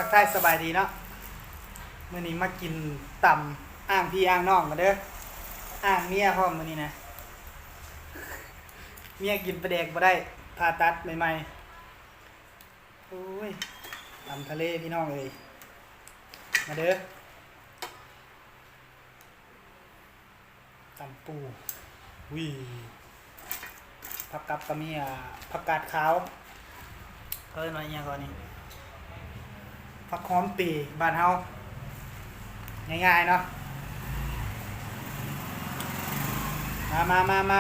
ທັກທາຍສະບາຍດີເນາະ ມື້ນີ້ມາກິນຕຳ ອ້າງພີ່ອ້າງນ້ອງກັນເດີ ອ້າງເມຍພ້ອມມື້ນີ້ນະ ເມຍກິນປາແດກບໍ່ໄດ້ ຜ່າຕັດໃໝ່ໆ ໂອ້ຍ ຕຳທະເລພີ່ນ້ອງເອີຍ ມາເດີ. ຕຳປູ ຫວີ ຜັກກັບກະມີ ອ່າ ຜັກກາດຂາວ ເອີ້ນວ່າອີ່ຫຍັງເກາະນີ້ ຜັກຫອມເປບ້ານເຮົາ ງ່າຍໆເນາະ ມາ ມາ ມາ ມາ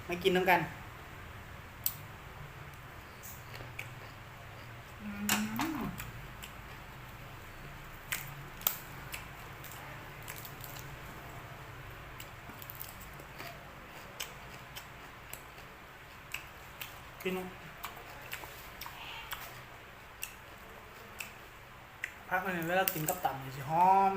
ມາກິນນຳກັນ. ອືມ ກິນ ຜັກອັນນີ້ເວລາກິນກັບຕຳນີ້ຊິຫອມ.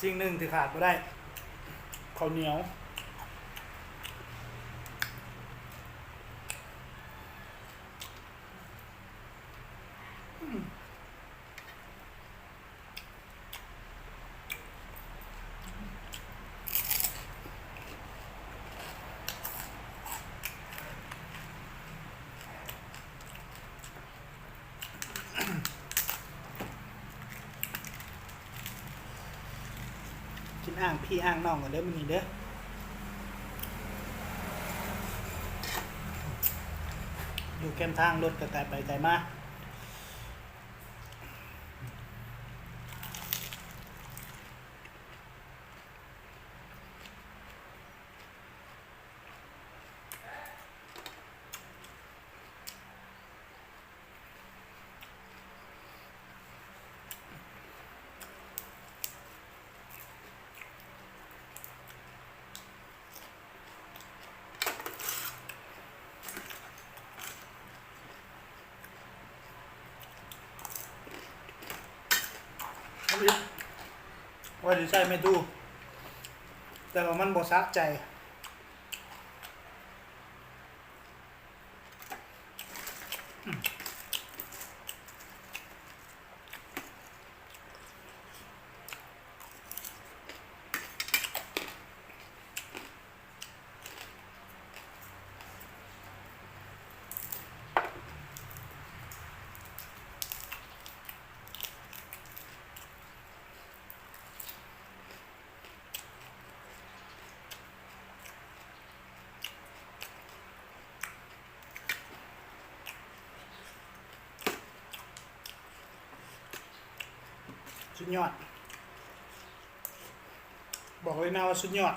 ສິ່ງໜຶ່ງທີ່ຂາດບໍ່ໄດ້ ເຂົ້າໜຽວ. ກິນອ້າງພີ່ອ້າງນ້ອງກັນເດີມື້ນີ້ເດີ ຢູ່ແຄມທາງລົດກະໄກໄປໄກມາ. ວ່າຊິໃສ່ແມ່ຕູ້ ແຕ່ວ່າມັນບໍ່ສະໃຈ. ສຸດຍອດ ບອກເລີຍນະວ່າສຸດຍອດ.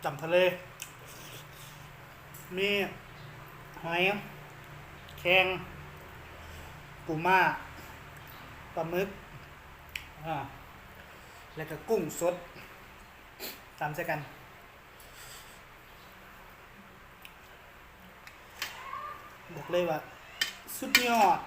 ຕຳທະເລ ມີຫອຍແຄງ ປູມ້າ ປາໝຶກ ອາ ແລ້ວກະກຸ້ງສົດ ຕຳໃສ່ກັນ. ບອກເລີຍວ່າສຸດຍອດ.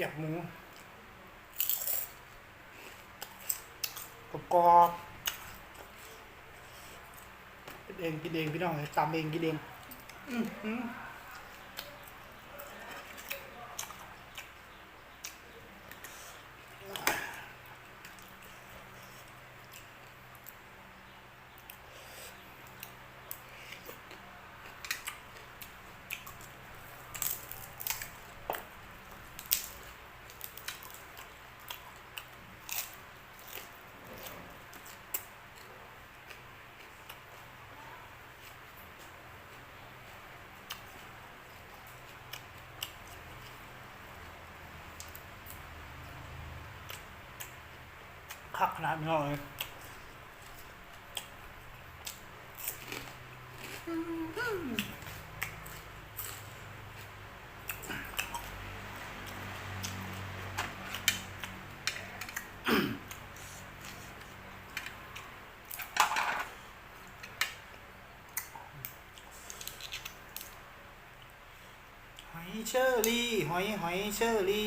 ຄຽບໝູ ກອບໆ ເຮັດເອງກິນເອງພີ່ນ້ອງເອີຍ ຕຳເອງກິນເອງ ອືຫື. ຄັກຂະໜາດ ພີ່ນ້ອງເອີຍ. ຫອຍເຊີຣີ ຫອຍ ຫອຍເຊີຣີ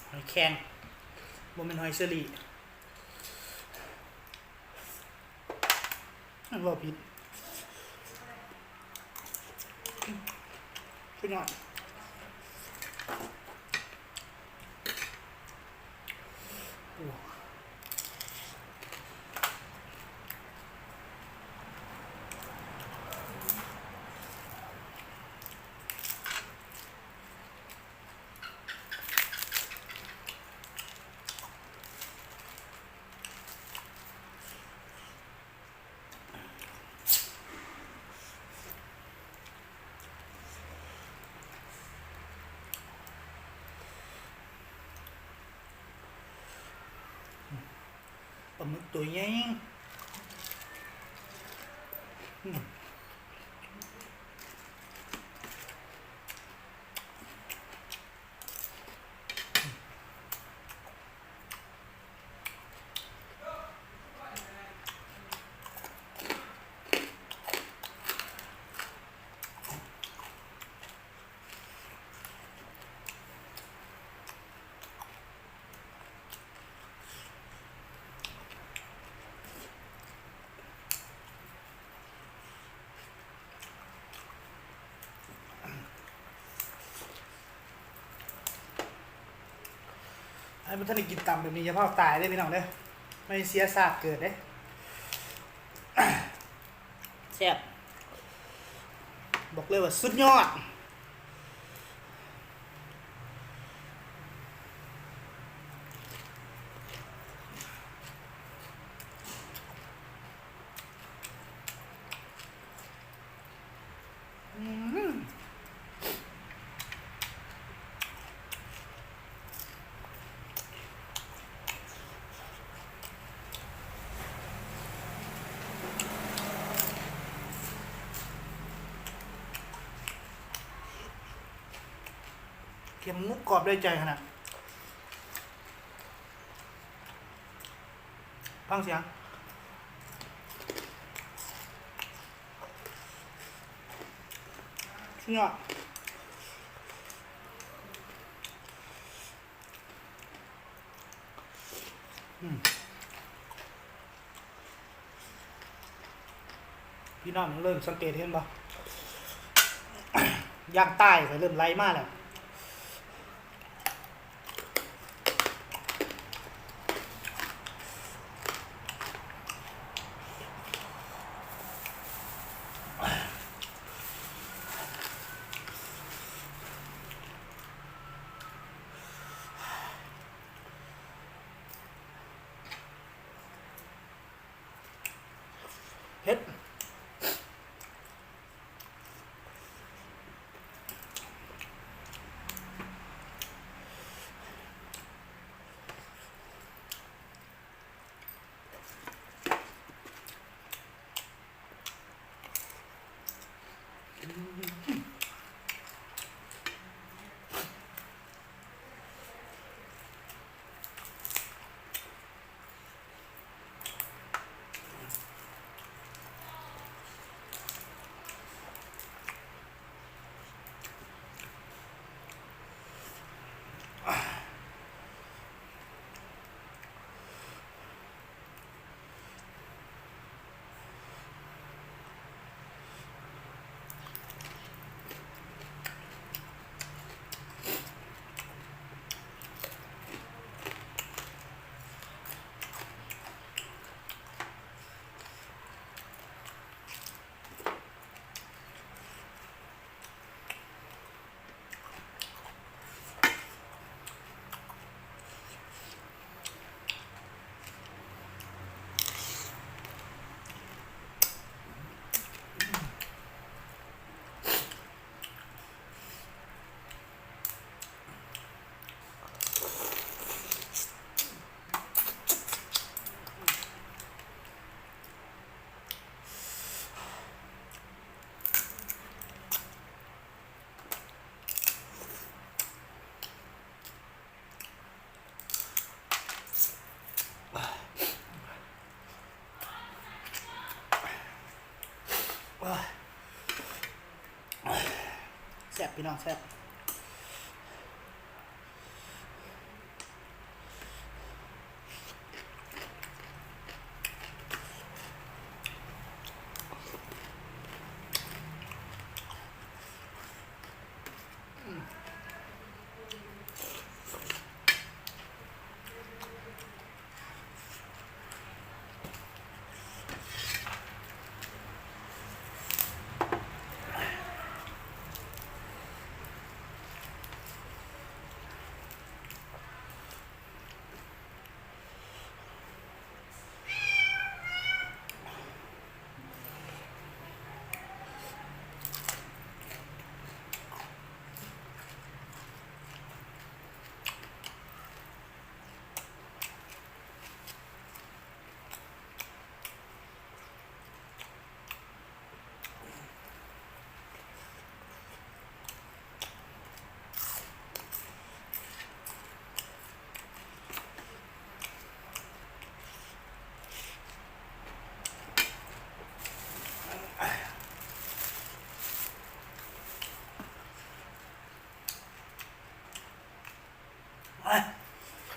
ຫອຍແຄງ ບໍ່ແມ່ນຫອຍເຊີຣີ ເວົ້າຜິດ. ພີ່ນ້ອງ ປາໝຶກຕົວໃຫຍ່ ອືມ. ໃຜບໍ່ທັນໄດ້ກິນຕຳແບບນີ້ ຢ່າພາວຕາຍເດີ້ພີ່ນ້ອງເດີ້ ມັນເສຍຊາດເກີດເດ້. ແຊບ ບອກເລີຍວ່າສຸດຍອດ. ອືມ ເຄັມງຸບກອບໄດ້ໃຈຂະໜາດ. ຟັງສຽງ ສຸດຍອດ ອືມ. ພີ່ນ້ອງເລີ່ມສັງເກດເຫັນບໍ່? ຢ່າງຕາຍກໍເລີ່ມໄຫຼມາແລ້ວ. ເຜັດ. ພີ່ນ້ອງ ແຊບ.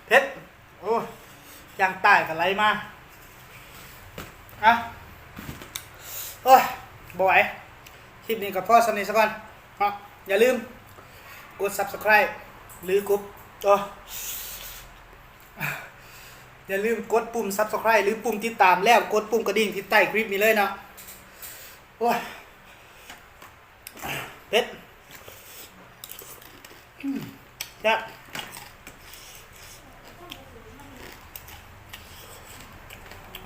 ເຜັດ ໂອ້ ຢ່າງຕາຍກໍໄຫຼມາ ອ່ະ ໂອ້ຍ ບໍ່ໄຫວ ຄລິບນີ້ກໍພໍສ່ຳນີ້ສາກ່ອນເນາະ. ຢ່າລືມກົດ Subscribe ຫຼືກົດ ໂອ້ ຢ່າລືມກົດປຸ່ມ Subscribe ຫຼືປຸ່ມຕິດຕາມ ແລ້ວກົດປຸ່ມກະດິ່ງທີ່ໃຕ້ຄລິບນີ້ເລີຍເນາະ. ໂອ້ຍ ເຜັດ ອືມ ແຊບ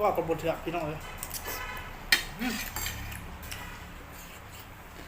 ເວົ້າກັນບໍ່ເທື່ອ ພີ່ນ້ອງເອີຍ ອືມ.